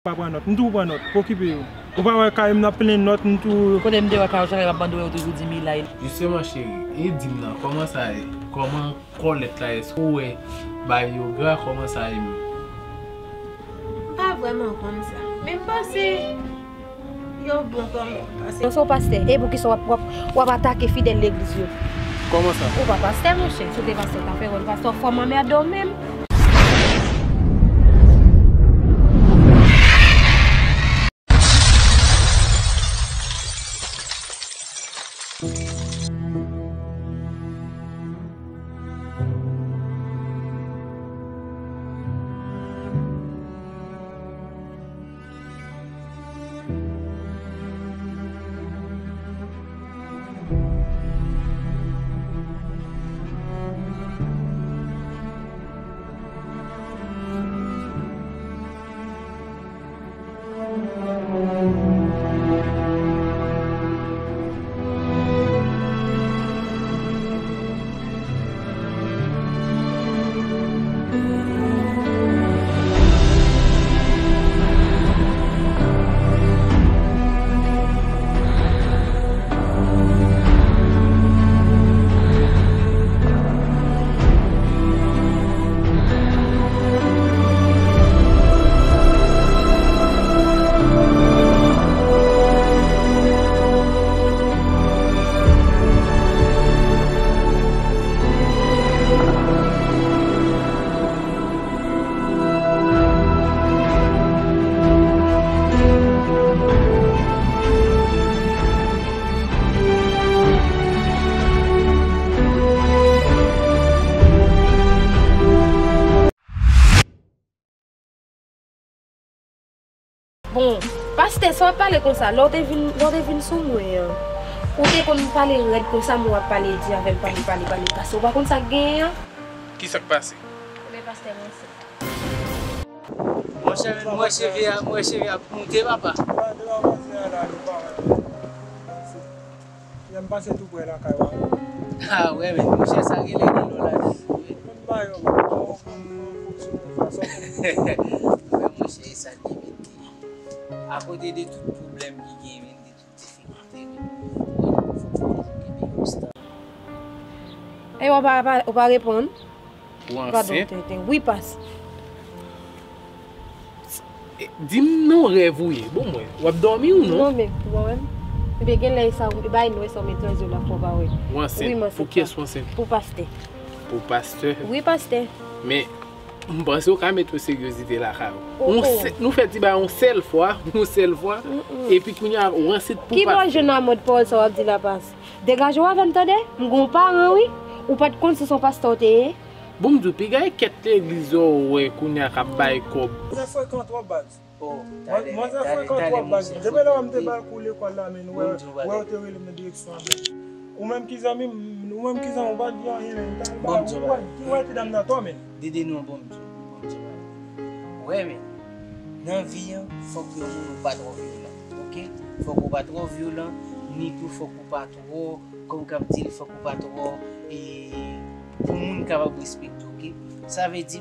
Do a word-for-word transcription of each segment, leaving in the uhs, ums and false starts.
Pa pran nòt. M tou pran nòt. Okipe yo. Ou pa wè kay m nan plen nòt, m tou. Kote m te wè kay ou, chak lè m ap mande w, ou toujou di m li la. Jisteman, cheri, e di m nan, kòman sa ye? Kòman kòlèt la ye? Èske w wè bagay yo gra? Kòman sa ye menm? M pa vrèman konn sa. Men m panse yo bon kanmenm. Paske. Mwen se yon pastè. E poukisa w ap, w ap, w ap atake fidèl legliz yo? Kòman sa? Ou pa pastè, monchè. Si w te pastè, w ta fè wòl pastè. Fò m anmède w menm. Bon, pastè, sa w ap pale konsa? Lè w te vin, lè w te vin sou mwen an, ou te konn pale rèd konsa, men w ap pale di avè m, pale, pale, pale. Pastè, ou pa konn sa k genyen an? Kisa k pase? Ebyen, pastè, mwen se. Monchè, men mwen cheve a, mwen cheve a ap moute, papa. Lè m pase tou prè lakay ou a. Ah wè, men monchè, sa rele relo ladan tou wi. Menm bagay yo, bon, bon, bon, fonksyone yon fason. Wè monchè, e sa k gen mete. Akote de tout pwoblèm ki gen, men de tout difikilte, men fòk nou toujou kenbe yon stan. E w pa, pa, w pa reponn? Ou ansent? Pardon, tenten. Wi, pas. Di m nan rèv ou ye. Bon, mwen, w ap dòmi ou non? Non, men, ou pa wè m? Ebyen, gen lè e sa, e bay nou e sa w met nan zye w la fò w pa wè. Ou ansent? Wi, m ansent. Pou kiyès ou ansent? Pou pastè. Pou pastè? Wi, pastè. Men, m panse w ka met yon seryozite lakay ou. Oh, oh. Nou fè ti bagay yon sèl fwa, yon sèl fwa, epi kounye a, ou ansent pou pastè. Ki bò w jwenn a mòd pawòl sa w ap di la, pas? Degaje w avè m, tande? M gon paran, wi. Ou pa t konn si s on pastè w te ye. Bon, m di w, piga e kèt legliz yo ou wè kounye a k ap bay kòb. Manzè frekan twòp, baz. Oh, talè, talè, talè, monchè. Depi lè w m te ba l kou lekòl la, men, wè, wè, w te rele m nan direksyon an, men. Ou menm ki zanmi m, ou menm ki zanmi m, ou pa di anyen, men. Bon, m di w, wè, wè ti dam nan twò, men. Dede non, bon, m di w, bon, m di w, wè, men. Nan vi an, fòk yon moun ou pa twò vyolan, oke? Fòk ou pa twò vyolan, ni tou fòk ou pa twò, kòm k ap di l, fòk ou pa twò, e, pou moun kapab respekte w, oke? Sa vle di,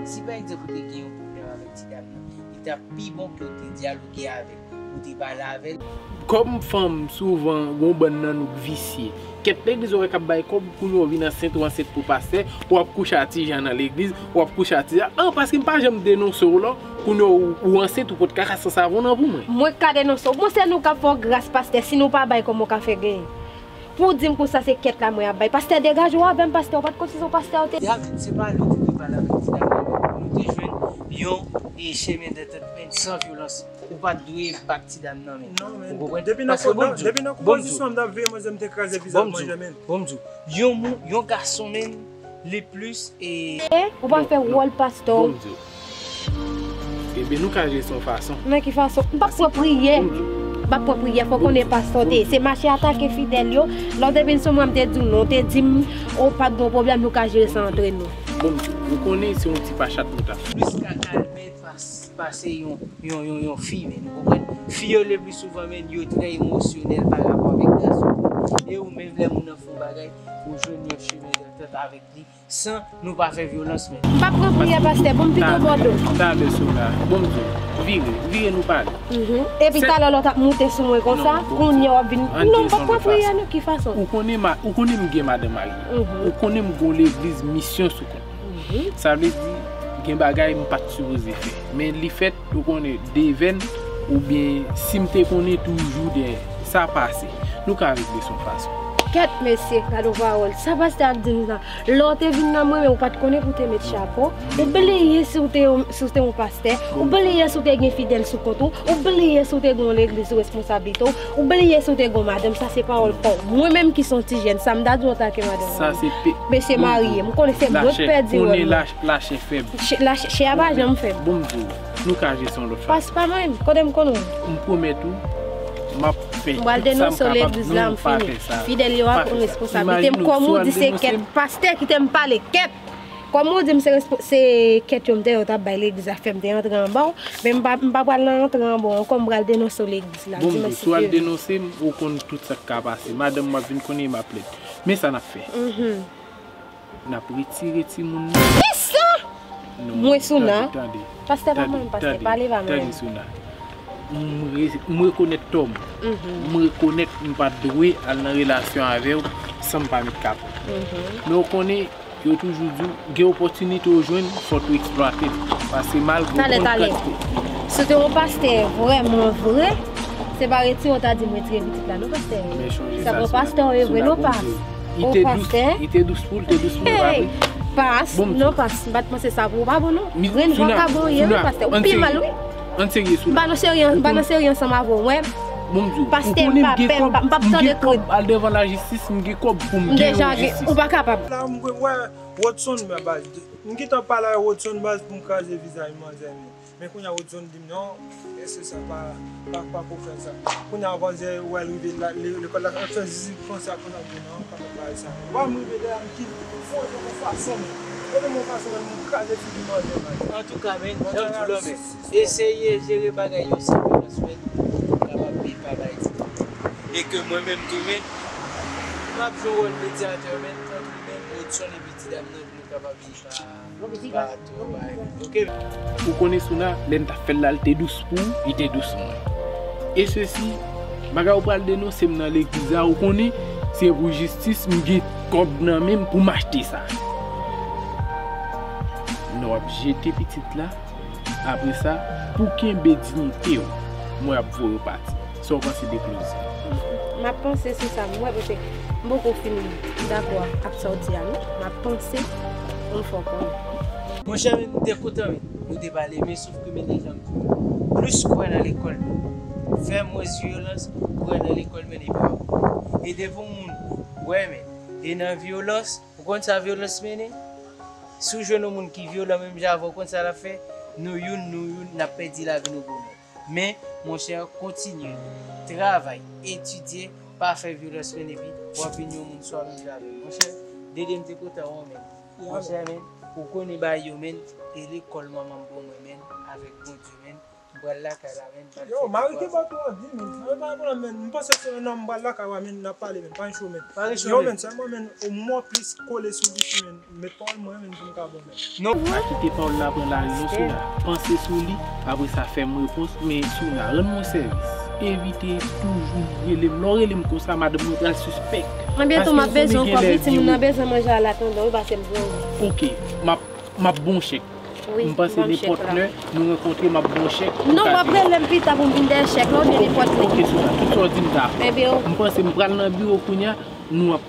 si pa egzanp ou te gen yon pwoblèm avèk ti dam nan, li t ap pi bon ke w te dyaloge avè l, ou te pale avè l. Kòm fanm, souvan, gon bann nan nou k visye. Kèt legliz ou wè k ap bay kòb, kounye a w vin ansent, ou ansent pou pastè, w ap kouche a ti jan nan legliz, w ap kouche a ti jan. An, paske m pa janm denonse w lò, kounye a w, ou ansent, ou pot kaka san savon nan pou mwen. Mwen k ka denonse w. Bon, se nou k ap fè w gras, pastè, si nou pa bay kòman w ka fè genyen? Pou w di m konsa se kèt la mwen ap bay. Pastè, degaje w avè m, pastè, ou pa t konn si se yon pastè w te. David, se pa lè w te dwe pale avèk ti dam nan, men nou te jwenn yon, e, chemen dantantman san vyolans. Ou pa t dwe bat ti dam nan, men. Non, men. Ou konprann? Depi nan, depi nan konpozisyon an, m t ap veye manzè, m te kraze vizaj manzè, men. Bon, m di w. Yon moun, yon gason, men, li plis, e. E, ou pa fè wòl pastè w. Bon, m di w. Ebyen, nou ka jere sa yon fason. Nan ki fason? M p ap pran priyè. M p ap pran priyè, fò w konnen pastè w te ye. Se mache atake fidèl yo. Lè w te vin sou mwen, m te di w non. Ou te di m, o, pa t gen pwoblèm, nou ka jere sa antre nou. Bon, m di w, ou konnen se yon ti pachat nou t ap fè. Plis ka kalme pas-, pase yon, yon, yon, yon fi, men, ou konprann? Fi yo, le pli souvan, men, yo trè emosyonèl pa rapò avèk gason. E ou menm, lè moun nan fè yon bagay, ou jwenn yon chemen dantant avèk li san nou pa fè vyolans, men. M p ap pran priyè, pastè, pou m pito bòdo. Talè, Souna, bon m di w, vire, vire nou pale. Mhm. Epi talè lè w t ap moute sou mwen konsa, kounye a w ap vin. Non, m p ap pran priyè, non, ki fason? Ou konnen, ou konnen m gen madanm marye. Mhm. Ou konnen m gen yon legliz misyon sou kont mwen. Mhm. Sa vle di, gen bagay m pa t sipoze fè. Men li fèt, ou konnen, devèn, oubyen si m te konnen toujou dèyè, sa pase. Nou ka regle s on fason. Kèt, mesye, gade yon pawòl. Sa pastè ap di m la. Lè w te vin nan mwen, men ou pa t konnen pou w te met chapo. Ou bliye si w te, si w te yon pastè. Ou bliye si w te gen fidèl sou kont ou. Ou bliye si w te gen yon legliz ou responsablite w. Ou bliye si w te gen yon madanm. Sa se pawòl pa w. Mwen menm ki se yon ti jèn, sa m ta di w antanke madanm mwen. Sa se pe-, mesye marye. M konnen se mwen k pèdi wòl mwen. Lachè fèb. Chè, lachè, chè a pa janm fèb. Bon, m di w, nou ka jwe s on lòt fason. Pas pa mwen, kote m konn ou? M pwomèt ou, m ap fè tout sa m kapab. M pral denonse w legliz la, m fini. Fidèl yo a pran responsablite m, kòm ou di se kèt pastè kite m pale, kèt. Kòm ou di m se respo-, se kèt yo m te, yo t ap bay legliz la fè m te antre anba w, men m pa, m pa pral nan antre anba w ankò, m pral denonse w legliz la. Bon, m di w, si w al denonse m, ou konn tout sa k ka pase. Madanm m ap vin konnen m ap plede. Men sa n ap fè. Mhm. N ap retire timoun nan. Kisa? Non, mwen, Souna. Tande, tande. Pastè pa mwen, pastè, pale pa mwen. Tande, Souna. M re-, m rekonèt tò m. Mhm. M rekonèt m pa t dwe al nan relasyon avè w san m pa met kap. Mhm. Men w konnen, yo toujou di w, gen opòtinite w jwenn, fòk ou eksplwate l. Paske malgre w konn kantite. Talè, talè. Si w te yon pastè vrèman vre, se pa retire w ta di m retire pitit la, non, pastè. Men chonje sa, Souna. Sa bon pastè w ye vre, non, pas. Li te dous, li te dous pou l, te dous pou l, pa vre? Pas, non, pas, m pa t panse sa pou ou, pa bon, non. Grenn vakabon w ye, wi, pastè. Ou pi mal, wi. Ann serye, Souna. M pa nan serye, m pa nan serye ansanm avè w, wè. Bon, m di w, pastè, m pa pè, m pa, m p ap tande krent. Al devan lajistis, m gen kòb pou m gen yon jistis. Ou pa kapab. La, m wè Rodson, men, baz. M gentan pale a Rodson, baz, pou m kraze vizaj manzè, men. Men kounye a Rodson di m non, èske sa pa, pa, pa pou fè sa. Kounye a manzè wè l rive la, le-, lekòl la, ap fè zizi konsa, konsa, m di non, pa fè bagay sa. Wè m rive dèyè m ki foye yon fason, men. Kote m yon fason, men, m kraze figi manzè, men. Antouka, men, jan m di w la, men, eseye jere bagay yo san vyolans, men, ou kapab viv pa bay ti. E ke mwen menm tou, men, m ap jwe wòl medyatè, men, ant ou menm, Rodson epi ti dam nan, nou kapab viv pa Ou konnen Souna, lè n t ap fè l la, l te dous pou ou, li te dous pou mwen. E sesi, bagay ou pral denonse m nan legliz la, ou konnen, se pou jistis, m gen kòb nan men m pou m achte sa. Non, w ap jete pitit la, apre sa, pou kenbe diyite w, mwen ap voye w pati. Sa w panse de Closie? M ap panse sou sa, m wè, paske m poko fin dakò ak sa w di a, non. M ap panse pou m fè w konnen. Monchè, men, m te kontan, men, nou te pale, men sof ke, men, jan m di w, plis kwè nan lekòl, men, fè mwens vyolans, kwè nan lekòl, men, li pa bon. E depi yon moun, wè, men, e nan vyolans, ou konn sa vyolans mennen? Si w jwenn yon moun ki vyolan menm jan avè w, ou konn sa l ap fè? Nou youn, nou youn, n ap pèdi lavi nou pou moun. Men, monchè, kontinye travay, etidye, pa fè vyolans, men, epi w ap vin yon moun swa menm jan avè m. Monchè, Dede, m te kontan wè w, men. Monchè, men, ou konnen bagay yo, men, e lekòl manman m ban mwen, men, avèk Bondye, men, m pral lakay la, men, m pral fè devwa. Yo, Marie Keba tou anvi, men. Mwen pa gen pwoblèm, men. M panse se nan m pral lakay la, men, n ap pale, men. Pa gen cho, men. Yo, men, sèlman, men, yon mo plis kole sou li, men. Met pawòl mwen, men, pou m ka bon, men. Non. Pa kite pawòl la pran lari, non, Souna. Panse sou li, apre sa fè m repons, men Souna, rann mwen sèvis. Evite toujou rele m. Lè w rele m konsa, madanm mwen pral sispèk. Ebyen, tou, m ap bezwen w kòb, wi, timoun nan bezwen manje a la, tonton, wi, pase m pran. Oke, m ap, m ap bon chèk. M panse nenpòt lè nou rankontre, m ap bon chèk. Non, w ap rele m pita pou m vin dèyè chèk la, oubyen nenpòt lè. Oke, Souna, tout sa w di m dakò. M panse m pral nan biwo kounye a, nou ap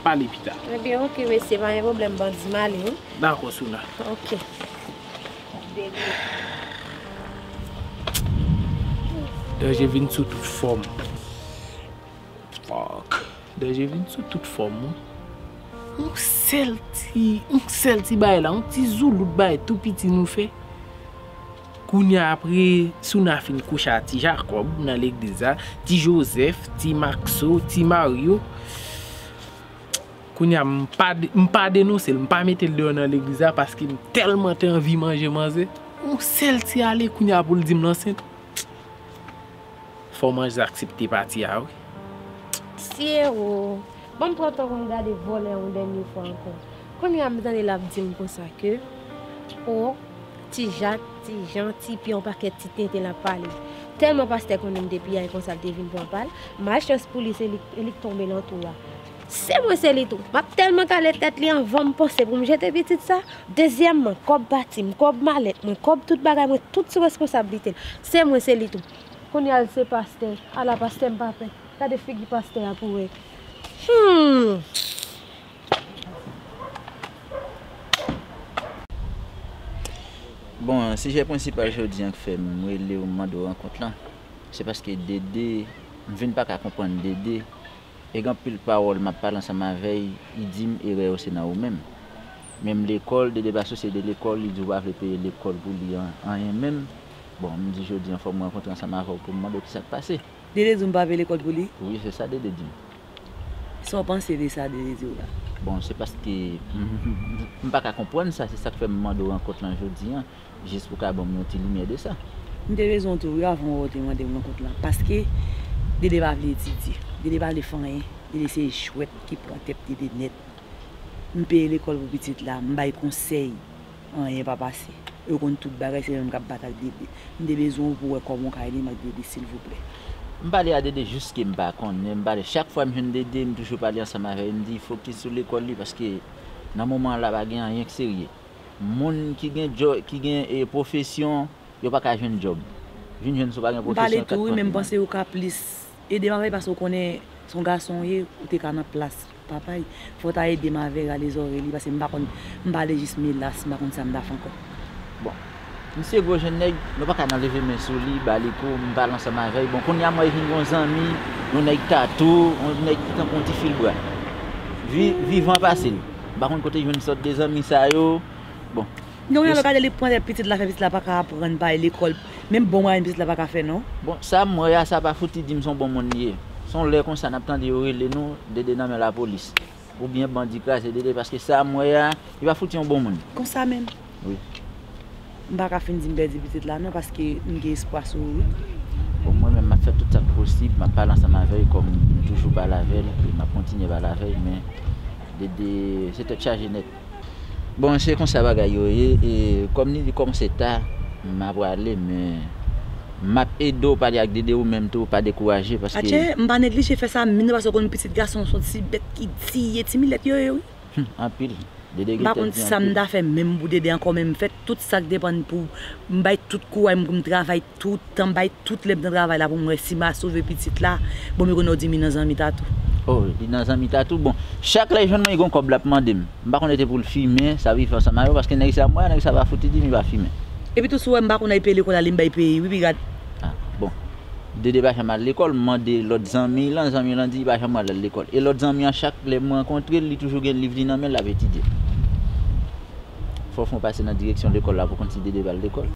pale pita. Ebyen, oke, mesye, pa gen pwoblèm, bandi m ale, wi. Dakò, Souna. Oke. Danje vin sou tout fòm. Fuck. Danje vin sou tout fòm, wi. Yon sèl ti, yon sèl ti bagay la, yon ti zoulout bagay tou piti nou fè. Kounye a apre Souna fin kouche a ti Jakòb nan legliz la, ti Jozèf, ti Makso, ti Maryo. Kounye a m pa de-, m pa denonse l, m pa mete l deyò nan legliz la paske m tèlman te anvi manje manzè. Yon sèl ti ale kounye a pou l di m l ansent. Fò manzè aksepte pati a, wi. Pyero, ban m pran tan pou m gade vòlè yon dènye fwa ankò. Kounye a m tande l ap di m konsa ke, o, ti Jak, ti Jan, ti Pyè, yon pakèt ti tenten l ap pale. Tèlman pastè konnen m te piyay konsa, l te vin pran pa l. Malchans pou li, se li, li k tonbe nan twou a. Se mwen, se li tou. M ap tèlman kale tèt li anvan m panse pou m jete pitit sa. Dezyèmman, kòb pati m, kòb malèt mwen, kòb tout bagay mwen, tout sou responsablite l. Se mwen, se li tou. Kounye a l se pastè. Ala pastè m pa pè. Gade figi pastè a pou wè. Hmm. Bon, sijè prensipal jodi an k fè m rele w, m mande w rankont lan, se paske Dede, m vin pa ka konprann Dede. E gen anpil pawòl m ap pale ansanm avè l, li di m erè yo se nan ou menm. Menm lekòl, Dede pa sousye de lekòl, li di w pa vle peye lekòl pou li an, anyen menm. Bon, m di jodi an fò m rankontre ansanm avè w pou m mande w kisa k pase. Dede di w m pa peye lekòl pou li? Wi, se sa Dede di m. Sa w panse de sa Dede di w la? Bon, se paske m pa ka konprann sa, se sa k fè m mande w rankont lan jodi an. Jis pou ka ban m yon ti limyè de sa. M te bezwen w tou wi avan w te mande m rankont lan. Paske Dede pa vle etidye. Dede pa vle fè anyen. Dede se jwèt ki pran tèt Dede nèt. M peye lekòl pou pitit la, m bay konsèy. Anyen pa pase. Yo konn tout bagay, se yo menm k ap bat ak Dede. M te bezwen w pou w wè kòman w ka ede m ak Dede silvouplè. M pale a Dede jiske m pa konnen, m pale chak fwa m jwenn Dede, m toujou pale ansanm avè l, m di fokis sou lekòl li paske nan moman an la pa gen anyen k serye. Moun ki gen djò, ki gen e, pwofesyon, yo pa ka jwenn djòb. Vin jwenn si w pa gen pwofesyon, kat pran pi mal. M pale tou wi, men m panse ou ka plis ede m avè l paske ou konnen se yon gason w ye, ou te ka nan plas papa l. Fò w ta ede m avè rale zòrèy li paske m pa konn, m pale jis melas, m pa konn sa m ta fè ankò. Bon, misye gwo jèn nèg, nou pa ka nan leve men sou li, ba li kou, m pale ansanm avè l. Bon, kounye a m wè l vin gen yon zanmi, yon nèg tatou, yon nèg ki tankou yon ti filbra. Vi, vivan pase l. M pa konn kote l jwenn sòt de zanmi sa yo. Bon. Donk, lè w gade li pran tèt pitit la, fè pitit la pa ka aprann, pa al lekòl. Menm bon mwayen pitit la pa ka fè, non. Bon, sa m wè a, sa pa fouti di m se yon bon moun li ye. Se yon lè konsa n ap tande yo rele nou, Dede nan men lapolis. Oubyen bandi kraze Dede, paske sa m wè a, li pa fouti yon bon moun. Konsa menm? Wi. M pa ka fin di m pèdi pitit la, non, paske m gen espwa sou ou, wi. Bon, mwen menm, m ap fè tout sa k posib, m ap pale ansanm avè l, kòm m toujou pale avè l, e m ap kontinye pale avè l, men Dede, se tèt chaje nèt. Bon, se konsa bagay yo ye, e kòm li di kòm se ta, m a prale, men m ap ede w pale ak Dede ou menm tou, pa dekouraje, paske. Atchè, m pa neglije fè sa, menm nan paske w konn pitit gason se yon ti bèt ki di ye, ti milèt yo ye, wi. Hum, anpil. Dede gen tèt di anpil. M pa konn sa m ta fè menm pou Dede ankò, men m fè tout sa k depann pou m bay tout kouraj mwen pou m travay tout tan, bay tout lè m nan travay la pou m wè si m a sove pitit la. Bon, m konnen w di m li nan zanmi tatou. Oh, li nan zanmi tatou. Bon, chak lè l jwenn mwen, li gon kòb l ap mande m. M pa konn si se pou l fimen, sa viv ansanm a yo, paske nèg sa m wè a, nèg sa pa fouti di m li pa fimen. Epi tou, si w wè m pa konn al peye lekòl la, li m bay peye, wi, pi gad. Ah, bon. Dede pa janm al lekòl, m mande lòt zanmi l lan, zanmi l lan di li pa janm al lekòl. E lòt zanmi an, chak lè m rankontre l, li toujou gen liv li nan men l, l ap etidye. Fò w fè yon pase nan direksyon lekòl la pou w konn si Dede pral lekòl.